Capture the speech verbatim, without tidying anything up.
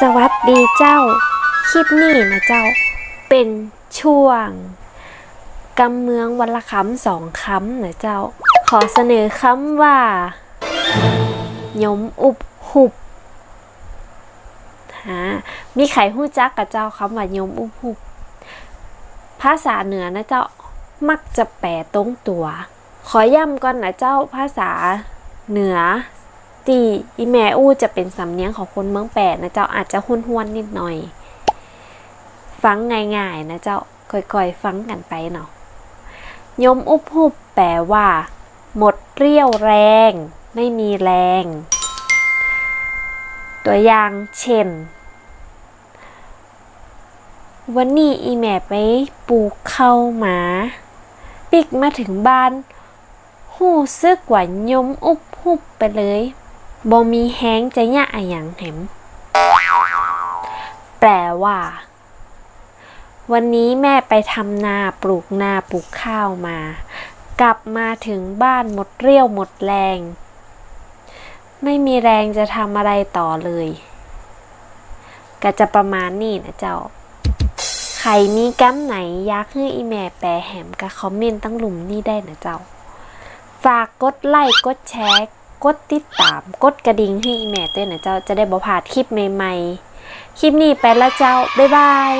สวัสดีเจ้า คลิปนี้นะเจ้า เป๋นช่วงกำเมืองวันละกำสองกำนะเจ้า ขอเสนอกำว่า ยมอุบหุบ ฮะ มีใผฮู้จักก่อเจ้ากำว่ายมอุบหุบ ภาษาเหนือนะเจ้า มักจะแป๋ตรงตั๋ว ขอย้ำก่อนนะเจ้า ภาษาเหนือตี้อี่แม่อู้จะเป๋นสำเนียงของคนเมืองแปดนะเจ้า อาจจะห้วนๆ นิดหน่อย ฟังง่ายๆ นะเจ้า ก่อยๆ ฟังกั๋นไปเนาะ ยมอุบหุบแป๋ว่า หมดเรี่ยวแรง ไม่มีแรง ตั๋วอย่างเจ้น วันนี้อี่แม่ไปปลูกข้าวมา ปิ๊กมาเถิงบ้าน ฮู้สึกว่ายมอุบหุบไปเลย บ่มีแฮงจะเยียะอะหยังแหม แป๋ว่า วันนี้แม่ไปทำนา ปลูกนาปลูกข้าวมา กลับมาเถิงบ้านหมดเรี่ยวหมดแรง ไม่มีแรงจะทำอะไรต่อเลย ก็จะประมาณนี้นะเจ้า ใผมีกำไหนอยากหื้ออี่แม่แป๋แหมก็คอมเมนต์ตังลุ่มนี้ได้นะเจ้า ฝากกดไลก์ กดแชร์ กดติดตาม กดกระดิ่งหื้ออี่แม่ตวยนะเจ้า จะได้บ่พลาดคลิปใหม่ๆ คลิปนี้ไปละเจ้า บ๊ายบาย